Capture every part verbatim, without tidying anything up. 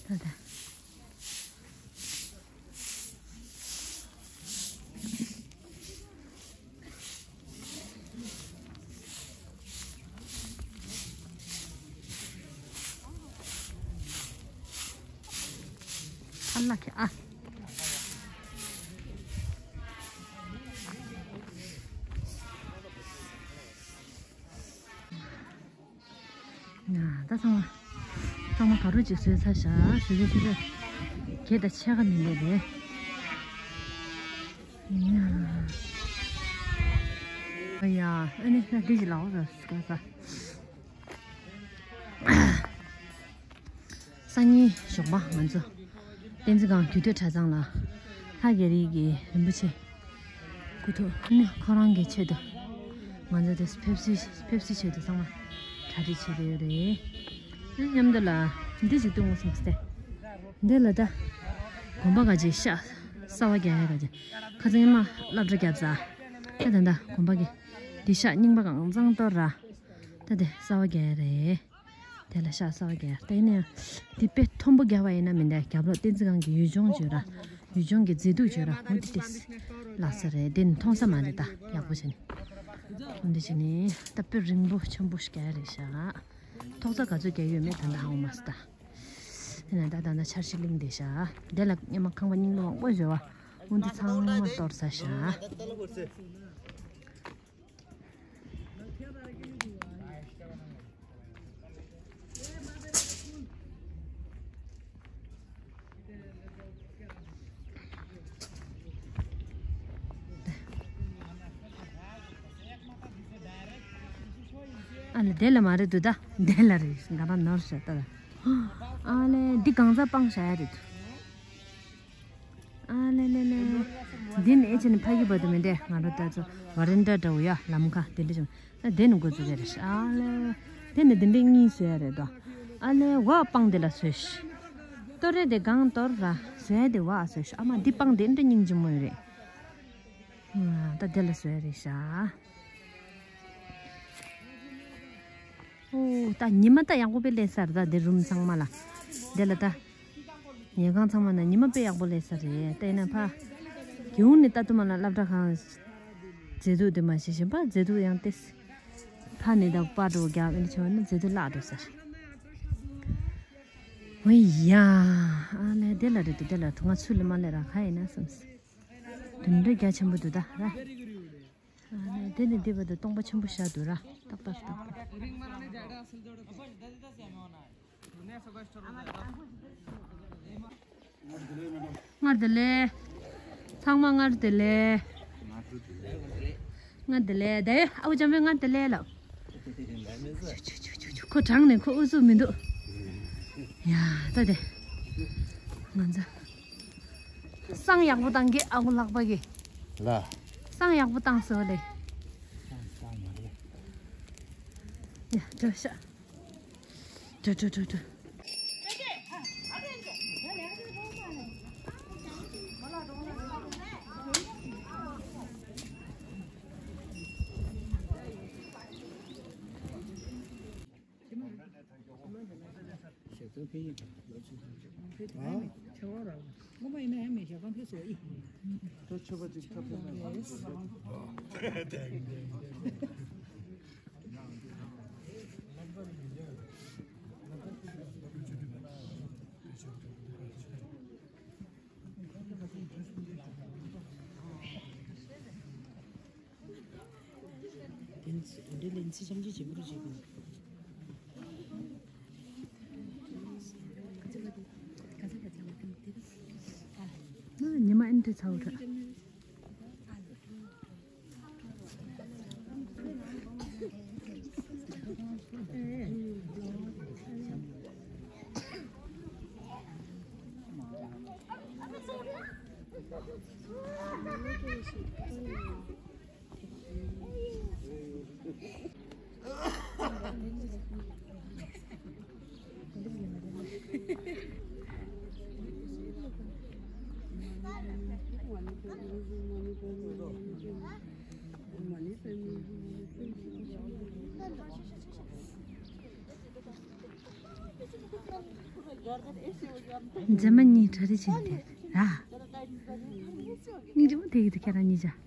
ད་ད། ཨ་ལ་ཁྱེད་ཨ། ད་ཚང་མ། ཚང་མ་ག་རོ་ཅིག་བཟོས་ཚར་ཤག་བཟོས་བཟོས་བཟོས། གད་ད་ཆད་ག་མི་ལས་རེད། ཡ། ཨ་ནི་ན་འདི་ཅིག་ལའོ་ཟ་ཟ་ཟ། སང་ཉིན་ཞོགས་པ་ང་ཚོ་བསྟན་འཛིན་སྒང་དུས་སྟོད་གྲྭ་ཚང་ལ་ལྷ་རྒྱ་རི་གི་རིན་པོ་ཆེ་སྐུ་ཐོག་ནི་ཁོ་རང་གི་ཆེད་དུ་ང་ཚོ་དེ་ཕེབས་བསུའི་ཕེབས་བསུའི་ཆེད་དུ་ཚང་མ་གྲ་སྒྲིག་བྱེད་དུ་ཡོད་རེད། ཨ་མཉམ་དུ་ལ་འདི་ཞིག་བཏུང་སོང་སྟེ། འདི་ལ་ད་གོམ་པ་ག་ཅིག་ཤ་གསར་བ་རྒྱག་ཡ་ག་ཅིག་ཁ་སང་ཉི་མ་སློབ་གྲྭ་རྒྱབ་ཚར། ད་ད་ད་གོམ་པ་གི་འདི་ཤ་རྙིང་པ་གང་གཙང་གཏོར་ར། ད་དེ་གསར་བ་རྒྱག་ཡ་རེད། དེ་ལ་ཤ་གསར་བ་རྒྱག་ཡ་ད་ཡིན་ན་ཡང་། དེ་དཔེ་མཐོན་པོ་རྒྱག་པ་ཡིན་ན་མི་འདྲ་རྒྱབ་ལོགས་བསྟན་འཛིན་སྒང་གི་ཡུལ་ལྗོངས་བརྗོད་ར། ཡུལ་ལྗོངས་ཀྱི་མཛེས་སྡུག་བརྗོད་ར་འོ་དེ་ཏེས། ལགས་ས་རེད་དེ་ནི་མཐོང་ས་མ་རེད་ད་ཡག་པོ་བྱས་ནས། འོ་འདི་བྱས་ནས་ད་དཔེ་རིང་པོ་ཆེན་པོ་ཞིག་རྒྱག་ཡ་རེད་ཤག་ཐོག་ས་ག་ཚོད་རྒྱག་ཡོད་མེད་ད་ལྟ་ཧ་གོ་མ་སོང་ད། དེ་ནས་ད་ད་ད་འཆར་གཞི་གླེང་བསྡད་ཤག་དེ་ལ་སྔོན་མ་ཁང་པ་རྙིང་པ་མང་པོ་བཟོས་པ་འོ་འདི་ཚང་མ་གཏོར་ཚར་ཤག་ཨ་ལེ་དེ་ལ་མ་རེད་འདུག་ད། དེ་ལ་རེད་ང་རང་ནོར་ཤག་ད། ཨ་ལེ་འདི་གང་ཚ་སྤང་བྱ་ཡ་རེད་འདུག་ཨ་ལེ་ལེ་ལེ། འདི་ནི་ཨེ་ཅེ་ནི་ཕ་གི་བར་དུ་མི་འདྲ་ང་རང་ད་ཚོ་བ་རན་ཌ་འདྲ་བོ་ཡ་ལམ་ཁ་དེ་འདྲ་བྱུང་ཨ་དེ་ནི་འགོ་འཛུགས་ཡ་རེད་ཤག་ཨ་ལེ། དེ་ནི་འདི་འདྲ་གཉིས་བཟོས་ཡ་རེད་དོ། ཨ་ལེ་བ་སྤང་དེ་ལ་བཟོས་ཤག་གཏོར་རེད་དེ་གང་གཏོར་ར་བཟོས་ཡ་དེ་བ་བཟོས་ཤག་ཨ་མ་འདི་སྤང་དེ་འདྲ་སྙིང་རྗེ་མོ་ཡོད་རེད། ད་དེ་ལ་བཟོས་ཡ་རེད་ཤག་ཨོ། ད་ཉི་མ་ད་ཡག་པོ་དཔེ་སླེབས་ས་རེད་ད་འདི་རུམ་ཚང་མ་ལ། འདི་ལ་ད། ཉལ་ཁང་ཚང་མ་ན་ཉི་མ་དཔེ་ཡག་པོ་སླེབས་ས་རེད་ད་ཡིན་ན་ཕ། གི་ཧུང་ནི་ད་དུ་མ་ལ་སློབ་གྲྭ་ཁང་། མཛེས་སྡུག་དེ་མ་ཤེས་བཞིན་པ་མཛེས་སྡུག་ཡང་ཏེ། ཕ་ནི་ད་པ་འགྲོ་རྒྱག་ཨེ་ཆེ་བ་ན་མཛེས་སྡུག་བརླག་འགྲོ་ས་རེད། ཨོ་ཡ། ཨ་ལེ་དེ་ལ་རེད་དེ་དེ་ལ་ང་ཚུར་ལ་མ་སླེབས་ར་ག་ཡིན་ན་བསམ་སི། དུད་འགྲོ་རྒྱ་ཆེན་པོ་འདུག་ད་ར། ཨ་ནི་དེ་ནི་འདི་བར་དུ་སྟོང་པ་ཆེན་པོ་བཞག་འདུག་ར། ཏག་ཏག་ཏག་ཏག་སྔར་དེ་ལས། ཚང་མ་སྔར་དེ་ལས། སྔར་དེ་ལས་དེ་ཨ་བུ་ཅམ་པོས་སྔར་དེ་ལས་ལབ། ཁོ་དྲང་ནས་ཁོ་ཨུ་ཚུགས་མི་འདུག་ཡ་ད་དེ། ང་ཚོ། བསང་ཡག་པོ་བཏང་གི་ཨ་ཁུ་ལྷག་པ་གི་ལ། བསང་ཡག་པོ་བཏང་སོང་ལེ། ཡ་འགྲོ་ཤག་འགྲོ་འགྲོ་འགྲོ་འགྲོ། དེ་ནི་དེ་འདྲའི་ལན་ཚིག་ཆམ་ཆུ་ཆེན་པོ་རུ་བྱེད་དགོས། ཉི་མ་ཨེ་འདྲ་ཚ་བོ་འདྲ། རྫུན་མ་གཉིས་གྲ་སྒྲིག་བྱས་ཏེ་ར། སྙིང་རྗེ་མོ་དེ་གི་དེ་ཁྱེད་རང་གཉིས་ཆ།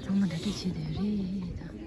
ཚང་མ་གྲ་སྒྲིག་བྱས་བསྡད་རེད་ད།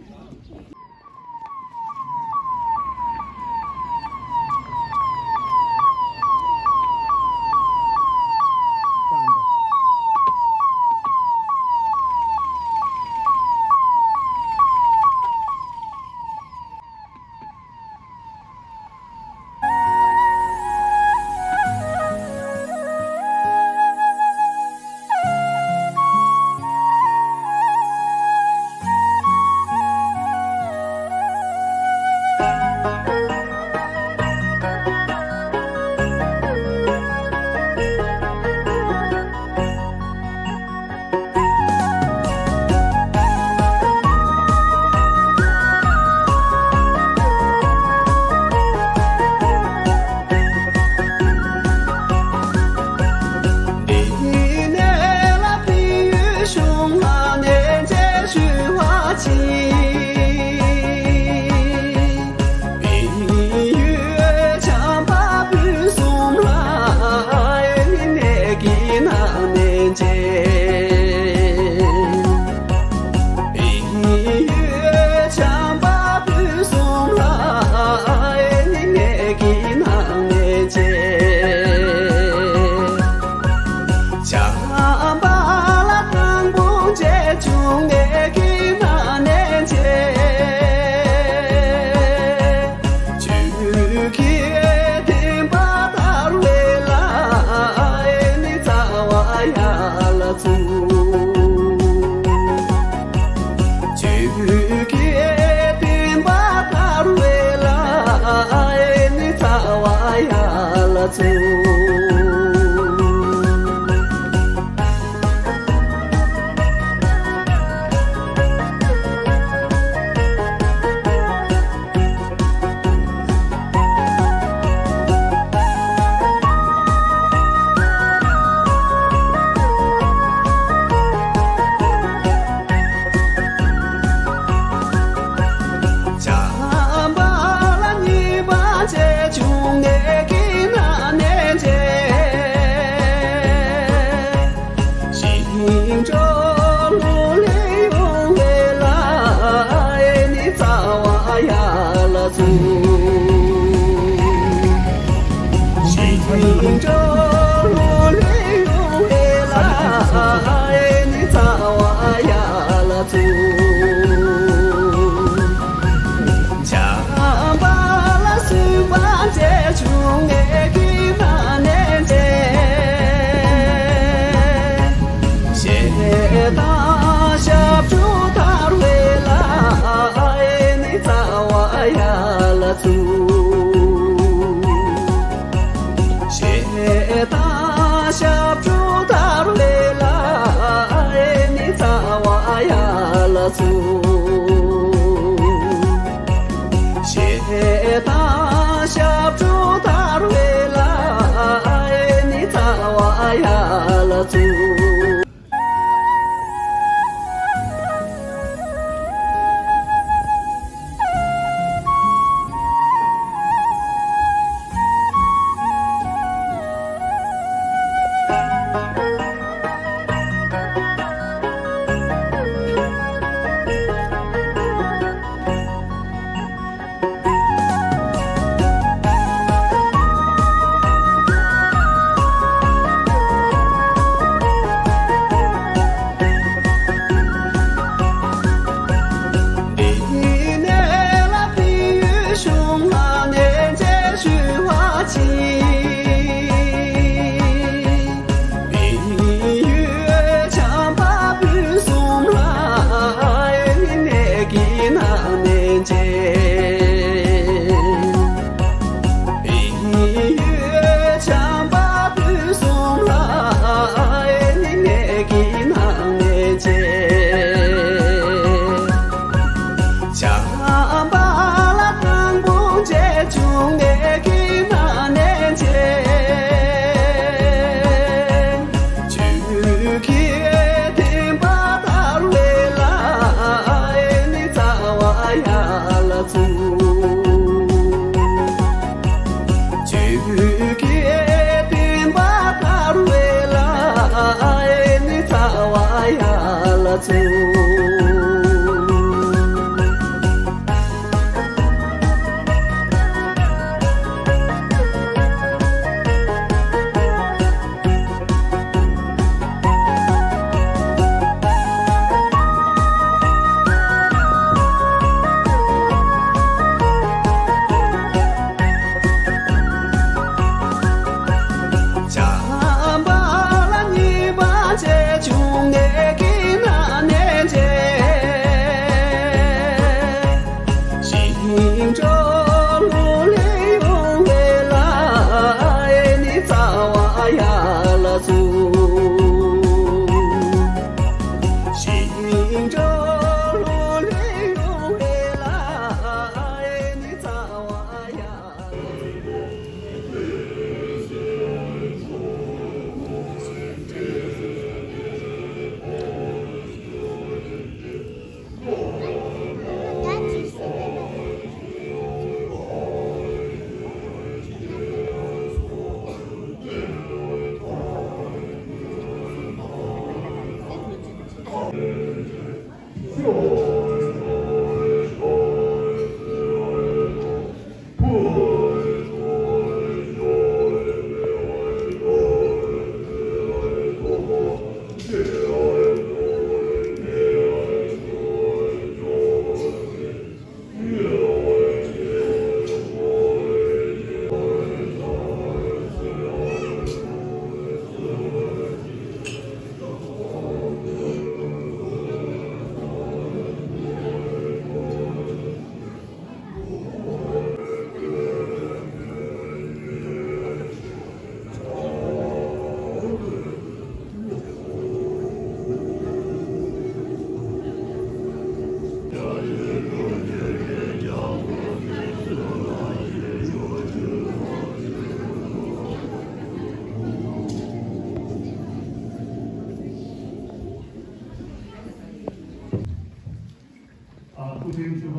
ཨ། སྐུ་ཕྲེང་བཅུ་པ་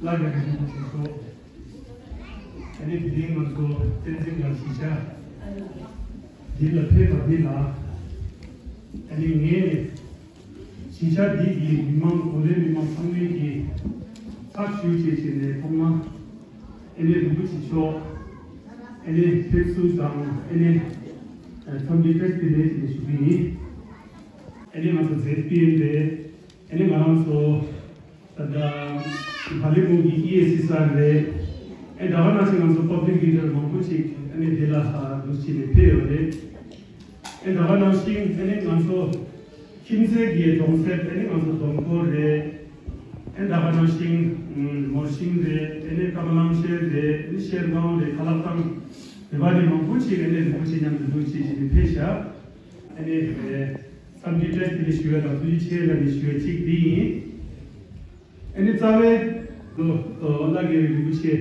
བླ་རྒྱ་རི་རིན་པོ་ཆེ་མཆོག་ཨ་ནི་དེ་རིང་ང་ཚོ་བསྟན་འཛིན་གྱི་གཞིས་ཆགས་འདི་ལ་ཕེབས་པ་འདི་ལ། ཨ་ནི་ངས་གཞིས་ཆགས་འདི་གི་མི་མང་གོ་ལའི་མི་མང་ཚང་མས་ཀྱི་ཚབ་ཞུས་བྱས་བྱས་ནས་ཐོག་མ་ཨ་ནི་རིན་པོ་ཆེ་མཆོག་ཨ་ནི་ཕེབས་བསུ་དང་ཨ་ནི་འཚམས་འདྲི་བཀྲ་ཤིས་བདེ་ལེགས་ཞུ་གི་ཡིན། ཨ་ནི་ང་ཚོ་ཛེད་པི་ཨེན་རེད། ཨ་ནི་ང་རང་ཚོ་ད་ལྟ་བག་ལེབ་ཀོང་གི་ཨི་ཨེ་སི་ཨེ་སི་ཨར་རེད། ཨ་ནི་ད་ག་ནང་བཞིན་ང་ཚོ་པབ་ལིག་ལི་ཌར་མང་པོ་ཅིག་ཨ་ནི་དེ་ལ་འདུག་བྱས་ནས་ཕེབས་ཡོད་རེད། ཨ་ནི་ད་ག་ནང་བཞིན་ཨ་ནི་ང་ཚོ་ཁྱིམ་མཚེས་ཀྱི་གྲོང་གསེབ་ཨ་ནི་ང་ཚོ་ལྡོང་སྐོར་རེད། ཨ་ནི་ད་ག་ནང་བཞིན་མོར་ཤིང་རེད། ཨ་ནི་ཀ་མ་ལང་ཤེར་རེད། ཨ་ནི་ཤེར་སྒང་རེད། ཁ་ལག་ཐང་རེད་པ། ཨ་ནི་མང་པོ་ཅིག་ཨ་ནི་རིན་པོ་ཆེ་མཉམ་དུ་འདུག་བྱས་བྱས་ནས་ཕེབས་ཤག་ཨ་ནི་འཚམས་འདྲི་བཀྲ་ཤིས་བདེ་ལེགས་ཞུ་བ་དང་ཐུགས་རྗེ་ཆེ་ལབ་ནས་ཞུ་བ་གཅིག་འདི་ཡིན། ཨ་ནི་རྩ་བའི་བླ་རྒྱ་རི་རིན་པོ་ཆེ་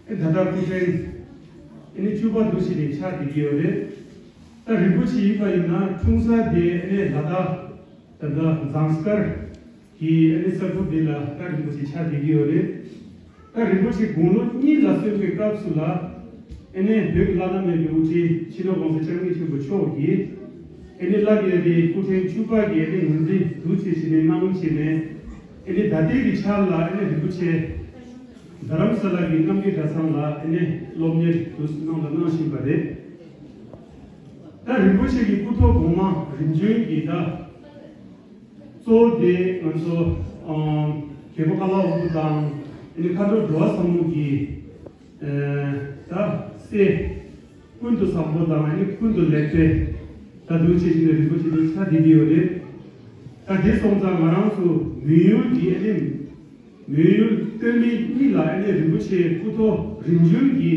ཨ་ནི་ད་ལྟ་སྐུ་ཕྲེང་ཨ་ནི་བཅུ་པ་འདུག་བྱས་ནས་ཆགས་བསྡད་ཀྱི་ཡོད་རེད། ད་རིན་པོ་ཆེ་ཡིན་པ་ཡིན་ན་འཁྲུངས་ས་དེ་ཨ་ནི་ལ་དྭགས་ད་ལྟ་ཟངས་དཀར་གྱི་ཨ་ནི་ས་ཁུལ་འདི་ལ་ད་རིན་པོ་ཆེ་ཆགས་བསྡད་ཀྱི་ཡོད་རེད། ད་རིན་པོ་ཆེ་དགུང་ལོ་གཉིས་ལ་སོན་པའི་སྐབས་སུ་ལ་ཨ་ནི་བོད་ཀྱི་བླ་ན་མེད་པའི་དབུ་ཁྲིད་སྤྱི་ནོར་༸གོང་ས་༸སྐྱབས་མགོན་ཆེན་པོ་མཆོག་གིས་ཨ་ནི་བླ་རྒྱ་རི་སྐུ་ཕྲེང་བཅུ་པ་གི་ཨ་ནི་ངོས་འཛིན་འདུག་བྱས་བྱས་ནས་གནང་བྱས་ནས་ཨ་ནི་ད་ལྟའི་གི་ཆར་ལ་ཨ་ནི་རིན་པོ་ཆེ་ རྡ་རམ་ས་ལ་གི་རྣམ་རྒྱལ་གྲྭ་ཚང་ལ་ཨ་ནི་སློབ་གཉེར་དུ་གནང་དང་གནང་བཞིན་པ་རེད། ད་རིན་པོ་ཆེ་གི་སྐུ་ཐོག་གོང་མ་རིམ་བྱོན་གྱི་ད་གཙོ་བོ་དེ་ང་ཚོ་ཨ་རྒྱལ་པོ་ཀ་ལ་དབང་པོ་དང་ཨ་ནི་མཁའ་འགྲོ་འགྲོ་བ་ཟབ་མོ་གི་ཨ་ད་སྲས་ཀུན་ཏུ་བཟང་པོ་དང་ཨ་ནི་ཀུན་ཏུ་ལེགས་པའི་ད་འདུག་བྱེད་བཞིན་ནས་རིན་པོ་ཆེ་དེ་ཆ་འདི་འདི་ཡོད་རེད། ད་དེ་སོང་ཙང་ང་རང་ཚོ་མོན་ཡུལ་གྱི་ཨ་ནི་མོན་ཡུལ་སྟོད་སྨད་གཉིས་ལ་ཨ་ནི་རིན་པོ་ཆེ་སྐུ་ཐོག་རིམ་བྱོན་གྱི་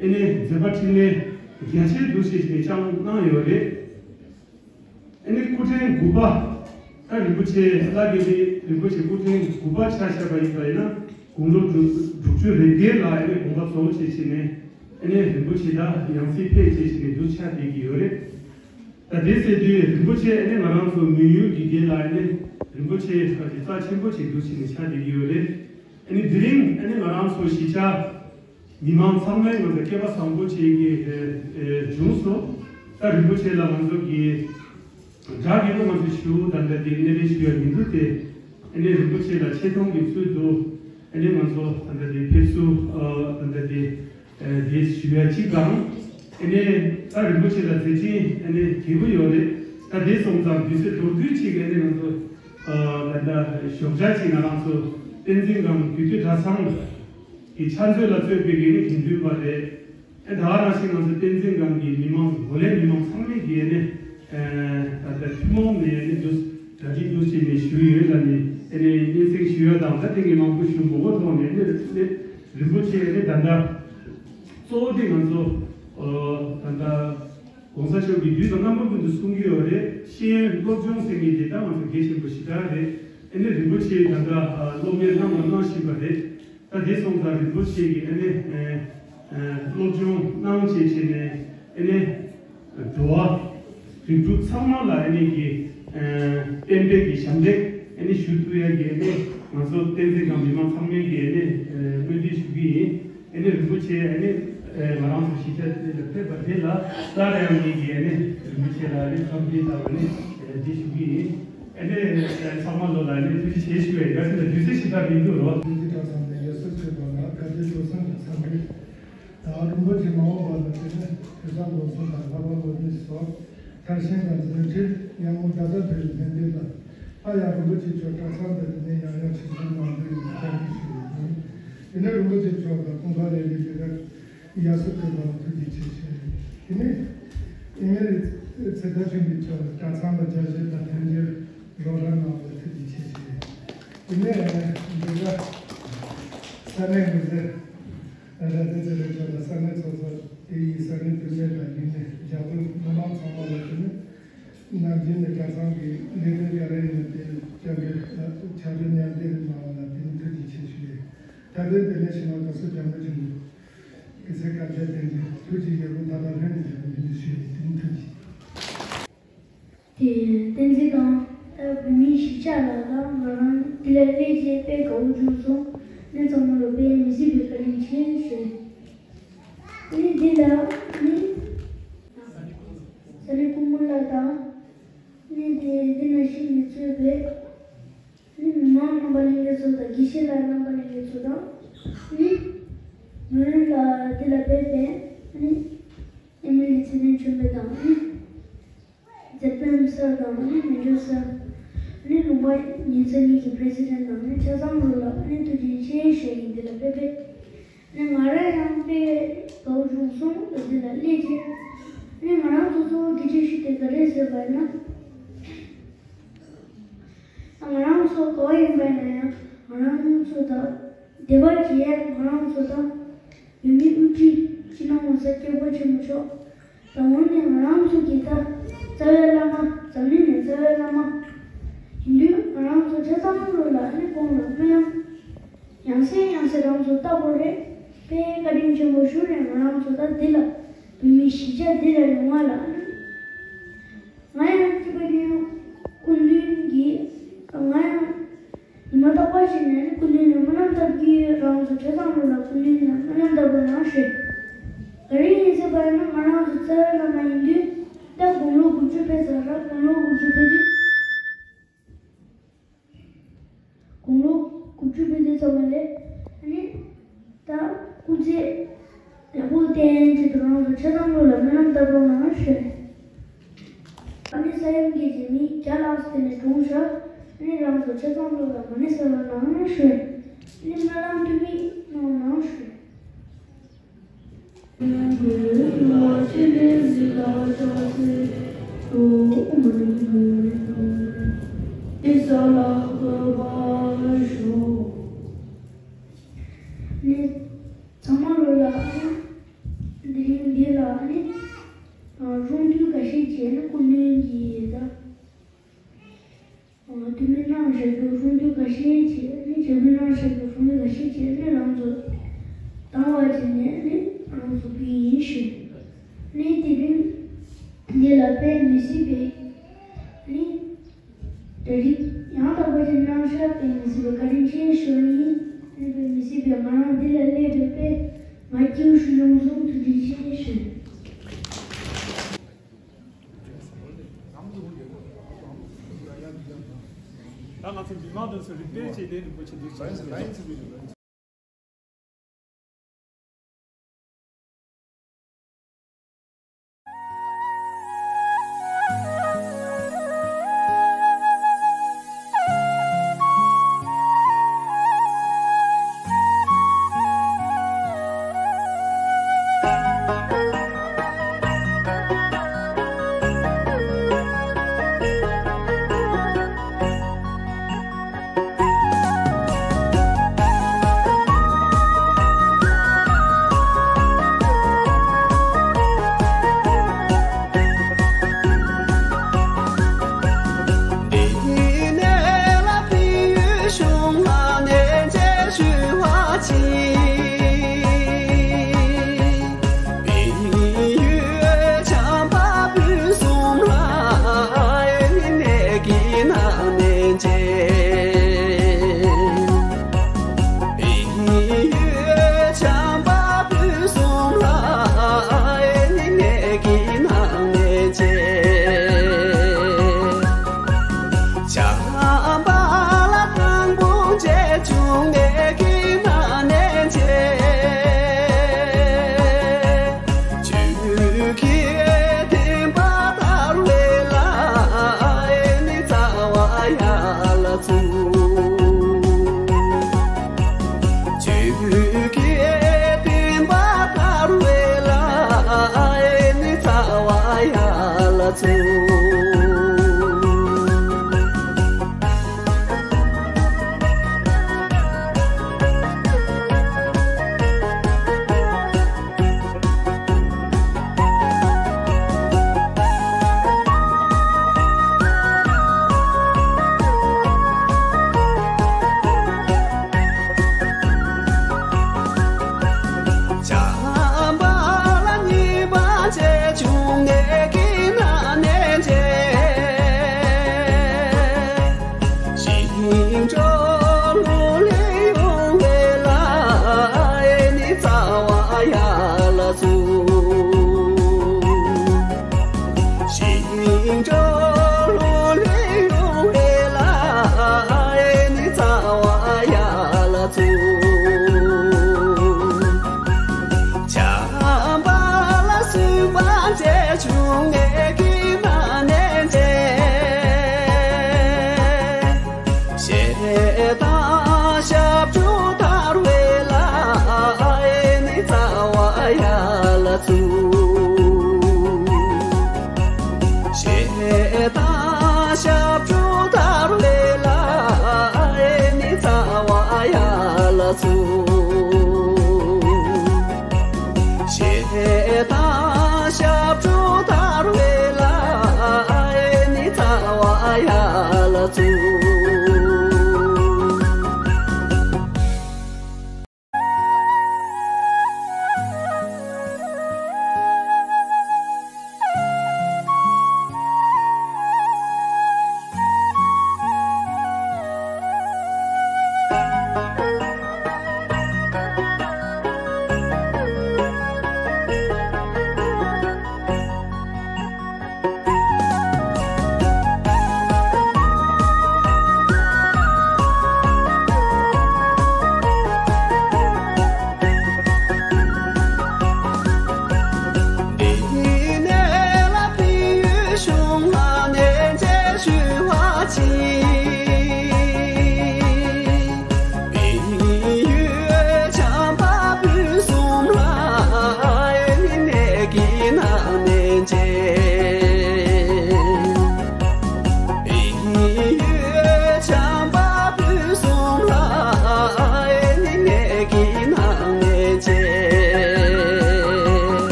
ཨ་ནི་མཛད་པ་འཕྲིན་ལས་རྒྱ་ཆེ་འདུག་བྱེད་བཞིན་ནས་བསྐྱངས་གནང་ཡོད་རེད། ཨ་ནི་སྐུ་ཕྲེང་དགུ་པ། ད་རིན་པོ་ཆེ་བླ་དགེ་བའི་རིན་པོ་ཆེ་སྐུ་ཕྲེང་དགུ་པ་ཆ་བཞག་པ་ཡིན་པ་ཡིན་ན་དགུང་ལོ་དྲུག་དྲུག་ཅུ་རེ་བརྒྱད་ལ་ཨ་ནི་དགོངས་པ་རྫོགས་བྱས་བྱས་ནས་ཨ་ནི་རིན་པོ་ཆེ་ད་ཡང་སྲིད་ཕེབས་བྱས་བྱས་ནས་འདུག་ཆགས་བསྡད་ཀྱི་ཡོད་རེད། ད་དེ་ཟེར་དུས་རིན་པོ་ཆེ་ཨ་ནི་ང་རང་ཚོ་མོན་ཡུལ་གྱི་རྒན་ལ་ཨ་ནི་རིན་པོ་ཆེ་ཁ་ཅིག་རྩ་ཆེན་པོ་ཅིག་འདུག་བྱས་ནས་ཆགས་བསྡད་ཀྱི་ཡོད་རེད། ཨ་ནི་དེ་རིང་ཨ་ནི་ང་རང་ཚོ་གཞིས་ཆགས། མི་མང་ཚང་མས་ང་ཚོ་སྐལ་པ་བཟང་པོ་བྱེད་ཀྱི་ཨེ་ཨེ་བྱུང་སོང་། ད་རིན་པོ་ཆེ་ལ་ང་ཚོ་གི་དགྲ་གི་ལོ་ང་ཚོ་ཞུ་ད་ལྟ་དེ་སྣེ་ལེན་ཞུ་ཡ་མི་འདུག་སྟེ། ཨ་ནི་རིན་པོ་ཆེ་ལ་ཆེ་མཐོང་གི་ཚུལ་དུ་ཨ་ནི་ང་ཚོ་ད་ལྟ་དེ་ཕེབས་བསུ་ཨ་ད་ལྟ་དེ་ཨེ་དེ་ཞུ་ཡ་གཅིག་དང་། ཨ་ནི་ད་རིན་པོ་ཆེ་ལ་མཛད་འཕྲིན་ཨ་ནི་རྒྱས་པོ་ཡོད་རེད། ད་དེ་སོང་ཙང་དུས་ཚོད་མདོར་བསྡུས་གཅིག་ཨ་ནི་ང་ཚོ་ཨ་ད་ལྟ་ཞོགས་ཇ་གཅིག་ང་རང་ཚོ་བསྟན་འཛིན་སྒང་རྒྱུད་སྟོད་གྲྭ་ཚང་གི་ཕྱག་མཛོད་ལ་གཙོས་པའི་དགེ་བའི་དགེ་འདུན་པ་རེད། ཨེ་ད་ག་ནང་བཞིན་ང་ཚོ་བསྟན་འཛིན་སྒང་གི་མི་མང་གོ་ལའི་མི་མང་ཚང་མས་ཀྱིས་ནི་ཨེ་ད་ལྟ་ཐུན་མོང་ནས་ནི་འདུག་གྲ་སྒྲིག་འདུག་བྱས་ནས་ཞུས་ཡོད་ལ་ནི་ཨེ་ནི་སྙན་སེང་ཞུ་ཡ་དང་ད་ཐེངས་ཀྱི་མང་པོ་ཞུ་མ་དགོས་ཐོག་ནས་ནི་ནི་རིན་པོ་ཆེ་ནི་ད་ལྟ་གཙོ་བོ་དེ་ང་ཚོ་ཨོ་ད་ལྟ་༸གོང་ས་མཆོག་གིས་དུས་དང་རྣམ་པ་ཀུན་ཏུ་གསུང་གི་ཡོད་རེད། ཤེས་ཡོན་སློབ་སྦྱོང་ཟེར་མཁན་དེ་ད་ང་ཚོ་གལ་ཆེན་པོ་ཞེ་དྲག་རེད། ཨེ་ནི་རིན་པོ་ཆེ་ད་ལྟ་སློབ་གཉེར་གནང་དང་གནང་བཞིན་པ་རེད། ད་དེ་སོང་ཙང་རིན་པོ་ཆེ་གིས་ཨ་ནི་ཨ་ཨ་སློབ་སྦྱོང་གནང་བྱས་བྱས་ནས་ཨ་ནི་འགྲོ་བ་རིགས་དྲུག་ཚང་མ་ལ་ཨ་ནི་གི་ཨ་བསྟན་པའི་གི་ཞབས་འདེགས་ཨ་ནི་ཞུ་ཐུབ་ཡ་གི་ཨ་ནི་ང་ཚོ་བསྟན་འཛིན་སྒང་མི་མང་ཚང་མས་གི་ཨ་ནི་ཨ་སྨོན་འདུན་ཞུ་གི་ཡིན། ཨ་ནི་རིན་པོ་ཆེ་ཨ་ནི་ཨ་ང་རང་ཚོ་གཞིས་ཆགས་འདི་ལ་ཕེབས་པ་དེ་ལ་སླར་ཡང་ངེད་ཀྱིས་ཨ་ནི་རིན་པོ་ཆེ་ལ་ཨ་ནི་འཚམས་འདྲི་དང་ཨ་ནི་ཨ་འདི་ཞུ་གི་ཡིན། ཨ་ནི་ཚང་མ་ལོ་ལ་ནི་ཐུགས་རྗེ་ཆེ་ཞུ་བའི་དགའ་སེམས་དང་དུས་ཚོད་ཞིག་ད་མི་འདུག་རོགས། ཐུགས་རྗེ་བཀའ་དྲིན་དང་ཡོད་སོ་ཚོད་པ་ལ་དགའ་བདེ་སྤྲོ་གསུམ་གྱི་འཚམས་འདྲི། ད་རིན་པོ་ཆེ་མ་འོངས་པ་ལ་དེ་ནི་དུས་བཟང་ལོ་གསུམ་དང་ལྷ་བ་ལོ་གཉིས་སོགས་མཐར་ཕྱིན་དང་འཛིན་ཁྲིད་ཉམས་མྱོང་ད་ལྟ་བའི་ལྷན་སྡེ་ལ་ཨ་ཡང་རིན་པོ་ཆེ་མཆོག་གྲྭ་ཚང་དུ་དེ་ནས་ཡང་ཡང་ཆེད་གསུང་གནང་རྒྱུ་ཡིན་བསྐྱར་ཞུ་བ་ཡིན། དེ་ནས་རིན་པོ་ཆེ་མཆོག་ལ་དགོངས་པ་ལེན་རྒྱུ་དེ་ལ། ཡ་སོ་ཐོས་པ་ལ་ཐུགས་རྗེ་ཆེ་ཞུ། དེ་ནས་ཨིན་མེ་རི་ཚེ་བརྟན་ཆོས་འཕེལ་མཆོག་ལ་གྲྭ་ཚང་ལ་ཕྱག་བཞེས་དང་ལྷན་རྒྱས་རོགས་རམ་གནང་བ་ལ་ཐུགས་རྗེ་ཆེ་ཞུ། དེ་ནས་འདི་ག་ས་གནས་འགོ་འཛིན་ར་ཛེ་ཚེ་རིང་མཆོག་ལ་ས་གནས་ཚོགས་གཙོ་དེ་ཡི་ས་གནས་འདུས་མི་དང་ཡིན་ནས་རྒྱ་བོད་མི་མང་ཚང་མ་ལ་དེ་ནས་ནམ་རྒྱུན་ནས་གྲྭ་ཚང་གི་ལས་དོན་ག་རེ་ཡིན་ན་དེ་སྐྱབས་འགྲོ་ཕྱག་རོགས་མཉམ་འདེགས་གནང་བ་ལ་དེ་ནས་ཐུགས་རྗེ་ཆེ་ཞུ། ད་ལྟའི་འདི་ནས་ཕྱི་མ་དགའ་བསུ་རྒྱ་མོ་ཆེན་པོ། གི་ཚེ་བཀའ་རྒྱ་བསྟན་ཅིང་ཐུགས་རྗེ་ཡོད་པོ་ད་ལྟ་ལྷན་དུ་བཞག་པའི་ཡིན་དུ་ཞུ་ཡི་དེ་ནི་ཐུགས་རྗེ། དེ་བསྟན་འཛིན་དང་ད་བོད་མིའི་གཞིས་ཆགས་ལ་ད་ང་རང་འདི་ལ་སླེབས་རྗེས་དཔེ་དགའ་བོ་བྱུང་སོང་། གནས་ཚང་མ་ལ་དཔེ་མི་སྲིད་པའི་བཀའ་དྲིན་ཆེ་ཞུ། ནི་འདི་ལ་ནི་ས་ནི་ཀུ་མུ་ལ་དང་ནི་དེ་འདི་ན་ཤི་མི་ཚོས་པའི། ནི་མི་མང་རྣམ་པ་ལྷན་རྒྱས་ཚོ་དང་དགེ་བཤེས་ལགས་རྣམ་པ་ལྷན་རྒྱས་ཚོ་དང་། ནི་མི་རིགས་ལ་འདི་ལ་ཕེབས་པའི་ནི་ཨེ་མི་ལི་ཚེ་བརྟན་ཆོས་འཕེལ་དང་ནི་མཛད་དཔོན་སར་དང་ནི་མི་འགྱུར་སར། ནི་ལུང་པ་ཉེ་ཚན་གཉིས་ཀྱི་པི་རེ་སི་ཌེན་ཊི་དང་ནི་ཆ་ཚང་ལོ་ལ་ནི་ཐུགས་རྗེ་ཆེ་ཞུ་ཡིན། འདི་ལ་ཕེབས་པའི་ནི་ང་རང་ཡང་དཔེ་དགའ་བོ་བྱུང་སོང་། འདི་ལ་སླེབས་རྗེས་ནི་ང་རང་ཚོ་གཙོ་བོ་དགེ་ཆེ་ཞུ་དེ་ག་རེ་ཟེར་བ་ཡིན་ན། ང་རང་ཚོ་ག་བ་ཡིན་པ་ཡིན་ན་ཡང་ང་རང་ཚོ་དང་སྡེ་པ་བྱེད་ཡ་ང་རང་ཚོ་དང་བོད་མིའི་དབུ་ཁྲིད་སྤྱི་ནོར་༸གོང་ས་སྐྱབས་མགོན་ཆེན་པོ་མཆོག་དང་འོ་ནས་ང་རང་ཚོ་གི་ད་རྩ་བའི་བླ་མ་འཛམ་གླིང་ནས་རྩ་བའི་བླ་མ་ཡིན་དུས་ང་རང་ཚོ་ཆ་ཚང་ལོ་ལ་ནི་ཁོང་ལ་སྨོན་ལམ་ཡང་སེ་ཡང་སེ་རང་ཚོ་ལྟ་དགོས་རེད། དཔེ་བཀའ་དྲིན་ཆེན་པོ་ཞུ་རེད། ང་རང་ཚོ་ད་འདི་ལ་བོད་མིའི་གཞིས་ཆགས་འདི་ལ་ཡོང་བ་ལ་ནི། ང་ཡང་སྐྱིད་པ་ཉོན་སྐུ་མདུན་གྱི་ང་ཡང་ཉི་མ་རྟག་པར་ཞིག་ནས་སྐུ་མདུན་ནས་སྨོན་ལམ་བཏབ་ཀྱི་ཡོད། རང་ཚོ་ཆ་ཚང་ལོ་ལ་སྐུ་མདུན་ནས་སྨོན་ལམ་བཏབ་པ་ནང་བཞིན། ག་རེ་ཡིན་ཟེར་བ་ཡིན་ན་ང་རང་ཚོ་རྩ་བའི་བླ་མ་ཡིན་དུས་ད་དགུང་ལོ་དགུ་བཅུ་ཕེབས་ཚར་ར། དགུང་ལོ་དགུ་བཅུ་ཕེབས་དུས། དགུང་ལོ་དགུ་བཅུ་ཕེབས་དུས་ཙམ་པ་ལས་ཨ་ནི་ ཚེ་ཡག་པོ་བསྟན་ཆེད་དུ་རང་ཚོ་ཆ་ཚང་ལོ་ལ་སྨོན་ལམ་བཏབ་རོགས་གནང་ཞུ། ཨ་ནི་ས་ཡོམ་གྱི་རྗེས་མི་བརྒྱ་ལྷག་ཙམ་ནས་གྲོངས་ཤག་ཨ་ནི་རང་ཚོ་ཆ་ཚང་ལོ་ལ་མ་ཎི་གསོལ་རོགས་གནང་ཞུ། ཨ་ནི་སྨོན་ལམ་ཐུགས་མི་གནང་གནང་ཞུ། ཨ་ནི་ཚང་མ་ལོ་ལ་ཨ་ནི་དེ་རིང་འདི་ལ་ཨ་ནི་རུང་དུས་འགའ་ཤས་ཀྱིས་ཨ་ནི་སྐུ་མདུན་གྱི་ད། ཐུགས་སྨོན་གནང་བཞག་རྒྱུ་སྲུང་སྐྱོབ་འགའ་ཤས་བྱས་ནས་རྒྱབ་སྐྱོར་གནང་བཞག་རྒྱུ་སྲུང་སྐྱོབ་འགའ་ཤས་བྱས་ནས་རང་ཚོ་དང་བ་བྱས་ནས་ནི་རང་ཚོ་བུ་ཡིན་ཞུ། ནི་དེ་རིང་འདི་ལ་དཔེ་མི་སྲིད་པའི་ནི་གྲ་སྒྲིག་ཡང་དག་པ་ཅིག་གནང་ཤག་དཔེ་མི་སྲིད་པའི་བཀའ་དྲིན་ཆེ་ཞུ་ཡིན། ནི་དཔེ་མི་སྲིད་པའི་ང་རང་འདི་ལ་སླེབས་པའི་དཔེ་ང་སྐྱིད་པོ་ཞིག་ཡོང་སོང་། ཐུགས་རྗེ་ཆེ་ཞུ། ད་ང་ཚོ་མི་མང་དེ་ཚོ་རིག་པའི་ཆེད་དེ་རིན་པོ་ཆེ་འདུག་ཅེས།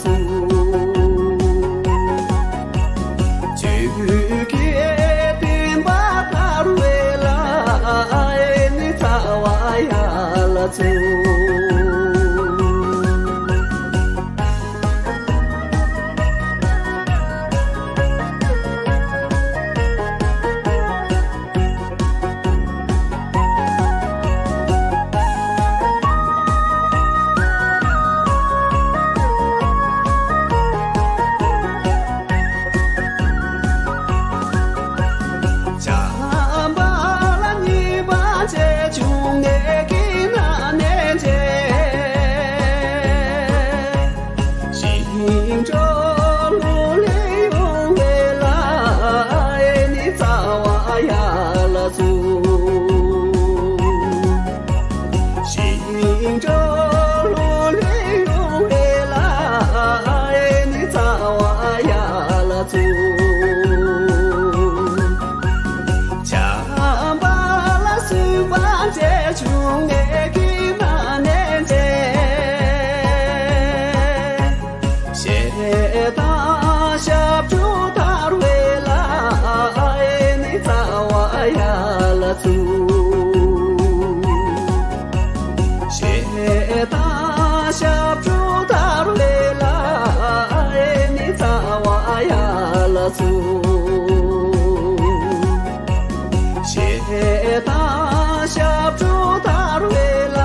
ཆོས་ཀྱི་བསྟན་པ་དར་བའི་ལ་ནི་རྩ་བ་ཡར་ལ་བཙུགས། བྱམས་པ་ལ་མཉེས་པ་ཆེ་ཆུང་ནས་ཀྱི་ན་ནས་ཆེ། ཞིང་འབྲོག་ལུང་ལས་ཡོང་བའི་ལ་ནི་རྩ་བ་ཡར་ལ་བཙུགས། ཞིང་འབྲོག་ལུང་ལས་ཡོང་བའི་ལ་ནི་རྩ་བ་ཡར་ལ་བཙུགས། བྱམས་པ་ལ་སུན་པ་ཆེ་ཆུང་ངེད་ཀྱི་ན་ནས་ཆེ། ཞེ་སྡང་ཞབས་ཀྱུ་དར་བའི་ལ་ནི་རྩ་བ་ཡར་ལ་བཙུགས། ཞེ་སྡང་ཞབས་ཀྱུ་དར་བའི་ལ་ནི་རྩ་བ་ཡར་ལ་བཙུགས། ཞེ་སྡང་ཞབས་ཀྱུ་དར་བའི་ལ་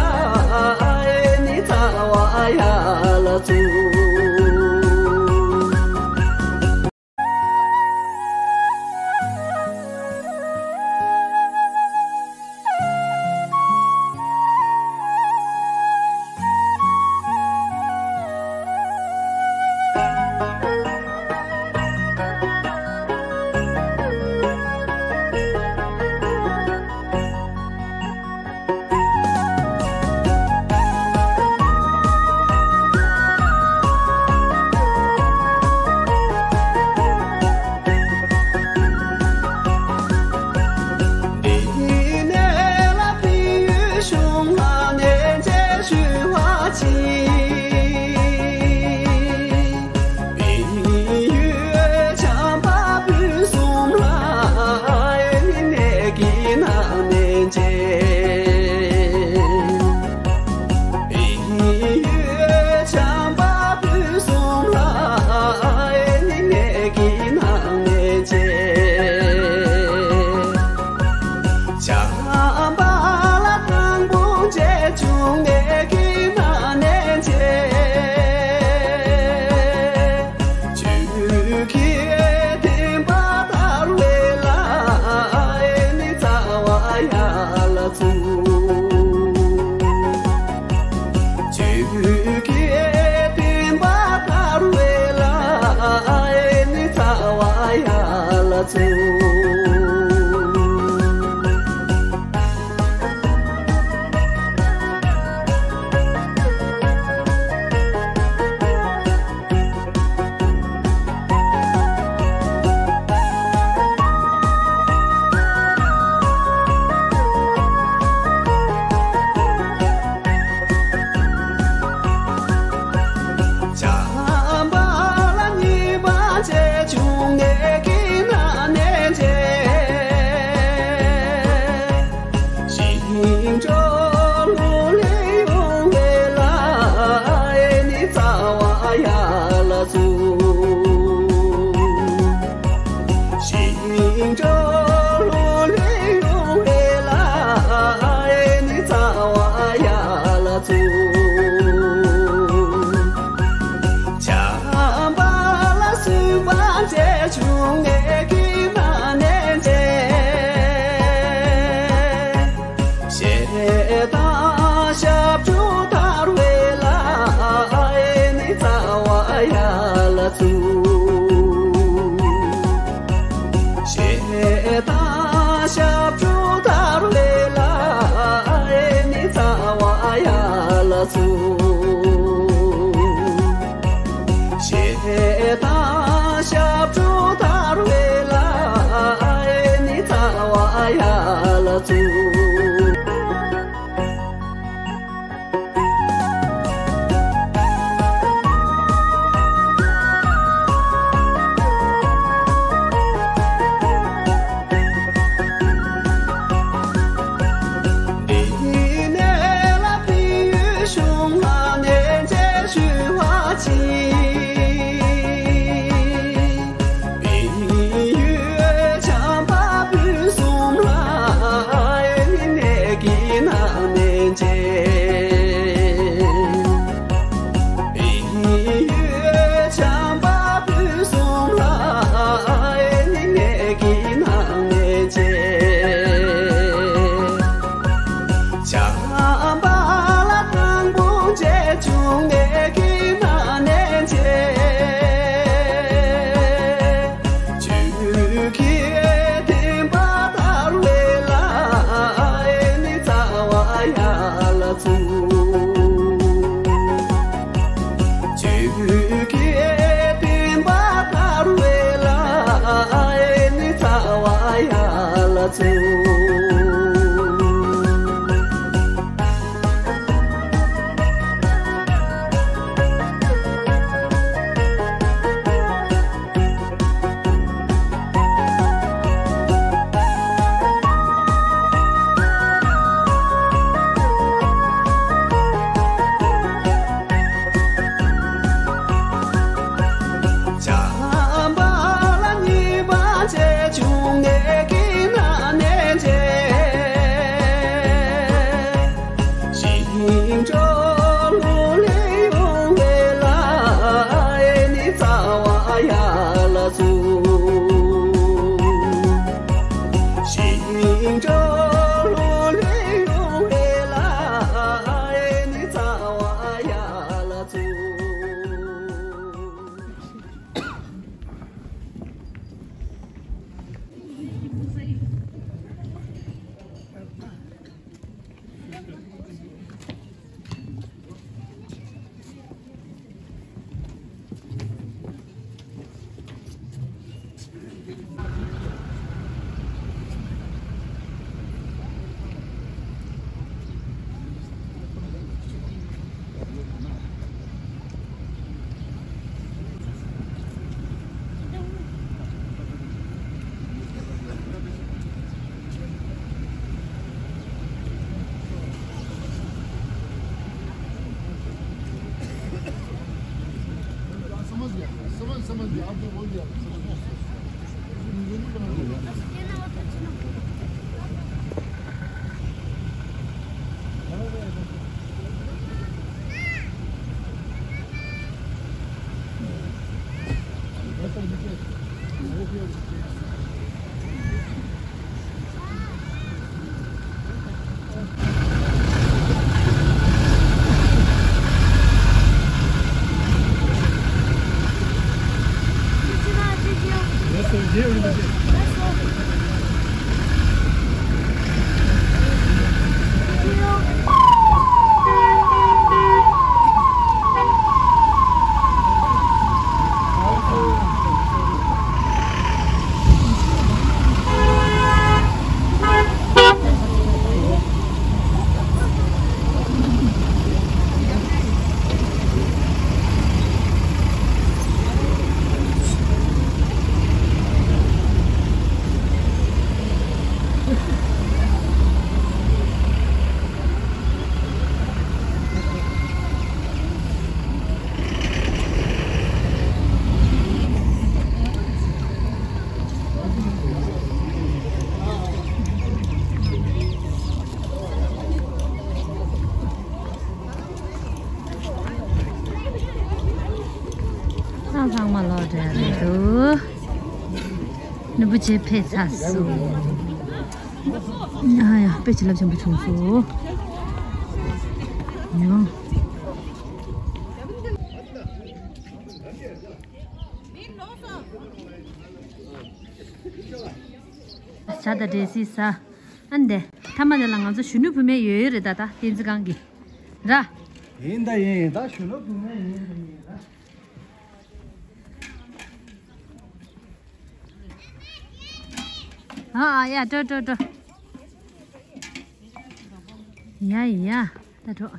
ནི་རྩ་བ་ཡར་ལ་བཙུགས། འདི་ནས་ལ་བལ་ཡུལ་གཞུང་ལ་ནན་ཆེ་ཞུ་བ་ཅི། བལ་ཡུལ་བྱམས་པ་སྤུན་གསུམ་ལ་ནི་ནད་ཀྱི་ནང་ནན་ཆེ། བལ་ཡུལ་བྱམས་པ་སྤུན་གསུམ་ལ་ནི་ནད་ཀྱི་ནང་ནན་ཆེ། བྱམས་པ་ལ་དང་པོ་ཆེ་ཆུང་ངེད་ཀྱི་ན་ནན་ཆེ། ཆོས་ཀྱི་བསྟན་པ་དར་བའི་ལ་ནི་རྩ་བ་ཡར་ལ་བཙུགས། ཆོས་ཀྱི་བསྟན་པ་དར་བའི་ལ་ནི་རྩ་བ་ཡར་ལ་བཙུགས། བྱམས་པ་ལ་མཉེས་པ་ཆེ་ཆུང་ངེད་ཀྱི་ན་ནན་ཆེ། ཞིང་འབྲོག་ལུང་ལས་ཡོང་བའི་ལ་ནི་རྩ་བ་ཡར་ལ་བཙུགས། ཞིང་འབྲོག་ལུང་ལས་ཡོང་བའི་ལ་ནི་རྩ་བ་ཡར་ལ་བཙུགས། བྱམས་པ་ལ་སུན་པ་ཆེ་ཆུང་ངེད་ཀྱི་ན་ནན་ཆེ། ཞེ་སྡང་ཞབས་ཀྱུ་དར་བའི་ལ་ནི་རྩ་བ་ཡར་ལ་བཙུགས། ཞེ་སྡང་ཞབས་ཀྱུ་དར་བའི་ལ་ནི་རྩ་བ་ཡར་ལ་བཙུགས། ཞེ་སྡང་ཞབས་ཀྱུ་དར་བའི་ལ་ནི་རྩ་བ་ཡར་ལ་བཙུགས། समझ गया, समझ, समझ गया, आप जो बोल दिया, समझ गया। ཨ་ཚང་མ་ལོག་འགྲོ་ཡ་རེད་འདུག་རིན་པོ་ཆེ་ཕེབས་ཚར་སོང་། ཡ་ཡ་དཔེ་བྱིན་རླབས་ཆེན་པོ་བྱུང་སོང་། ཡང་། ཇ་དང་འབྲས་སིལ་ཟ། ཨ་འདི་མཐའ་མ་དེ་ལ་ང་ཚོ་གཞོན་ནུ་བུད་མེད་ཡོད་ཡོད་རེད་ད། ད་བསྟན་འཛིན་ཁང་གི་ར། ཡིན་ད་ཡིན་ད་གཞོན་ནུ་བུད་མེད་ཡིན་ད་ཡིན་ད། ཨ་ཨ་ཡ་འགྲོ་འགྲོ་འགྲོ། ཡ་ཡ་ད་འགྲོ།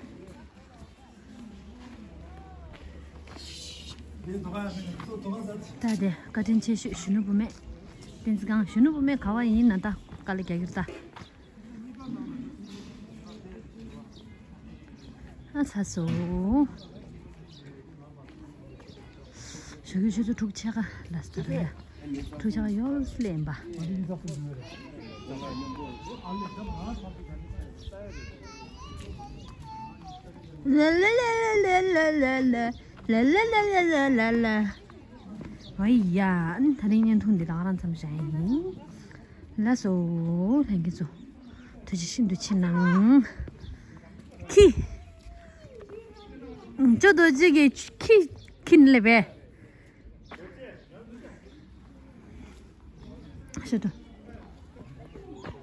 ད་དེ་བཀའ་དྲིན་ཆེ་ཤོས་གཞོན་ནུ་བུད་མེད་བསྟན་འཛིན་ཁང་། གཞོན་ནུ་བུད་མེད་ག་བ་ཡིན་ན་ད་དཀའ་ལས་རྒྱག་གི་རེད་ད། ཨ་ཚ་སོ། ཞོགས་ཀའི་ཆུ་ཚོད་དྲུག་ཕྱེད་ཀ་ལ་སྟ་ར་ཡ། དྲུག་ཕྱེད་ཀ་ཡོལ་སི་ལེན་པ། ལ་ལ་ལ། ཨོ་ཡ། ཨ་ནི་དེ་རིང་བརྙན་ཐུང་འདི་རང་རང་ཙམ་བཞག་ཡིན། ལགས་སོ། ལྷན་རྒྱས་ཚོ། ཐུགས་རྗེ་ཤིན་ཏུ་ཆེ་གནང་། ཁྱི། ཅོ་རྡོ་རྗེ་གི་ཁྱི། ཁྱི་ནི་ལེ་བས། ཤོད་དོ།